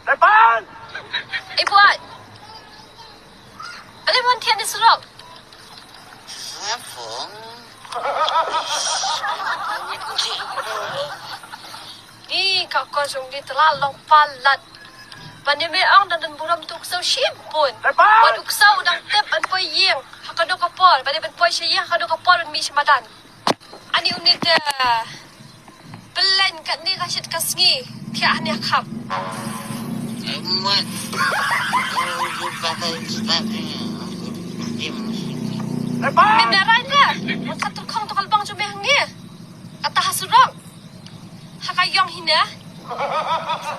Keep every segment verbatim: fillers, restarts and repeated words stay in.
Tepan! Ei, buat. Balei mon thiah ne surok? Safong. Ni ka ko jong ni telah long palat. Ban ïa me ong dang don burom tu ksew shibun. Tepan! Wat u ksew u dang tip ban poi ïing ha ka dok ka por. Ban ïa ban poi sha ïing ha ka dok ka por ban mih sha madan. Ani une te pyllein katne ka shit ka sngi thiah hangne ha khap. Mynta rang da, wat ka tyrkhong to ka lbang jong me hangne. Kata ha surok. Ha ka ïong hina.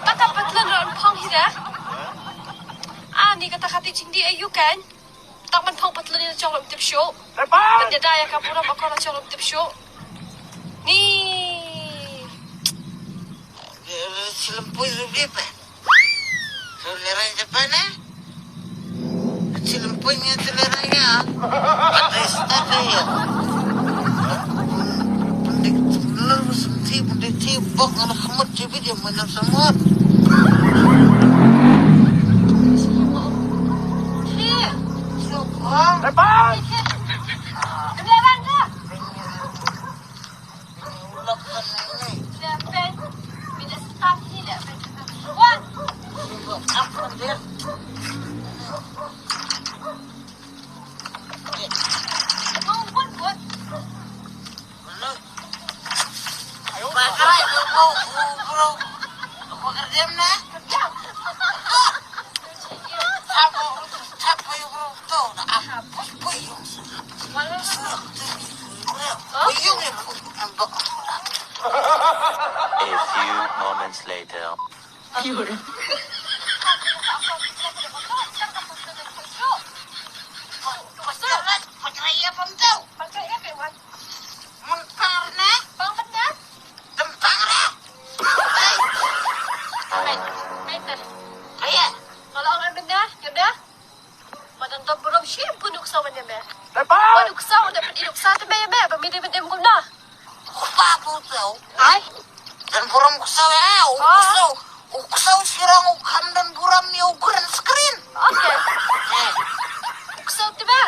Kata patlun ron phong hina. Ani kata kati jingdih aïu kan. Tang ban phong patlun ïa la jong lam tip shuh. Ban da da ïa ka burom akor la jong lam tip shuh. Ni. Chilim pui rubi pa. Rubi rai japa na. Chilim pui ni tu le rai ya. Kata start ya. Pendik tu lalu senti pendik ti bok anak kemut jibi dia mana semua. Tepan! A few moments later. Madan to burom shibun u ksew ban ïa me. Tepan! Wan u ksew da pynïaid u ksew te me ïa me ba me dei ban dem kumno. Kpa pu ksew. Ai. Dan burom u ksew ïa u ksew. U ksew shirang u kham dan burom ïa u green screen. Okay. U ksew te me.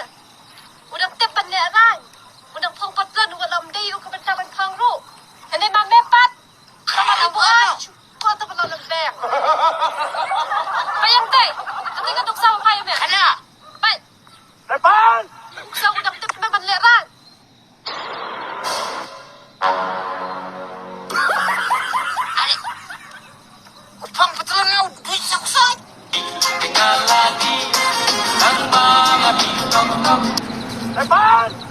U dang tip ban leh rang. U dang phong patlun u lam dei u ka bynta ban phong ruh. Hynrei ma me pat. Ka ma la buat. Ko ta ba la lem beng. Payang te. Ati ka duk saw kai me. Kana. Pai. Tepan. Duk saw dang tip me ban leh rang. Ai. Ko pang patlun ngau duit sa ko saw. Tepan.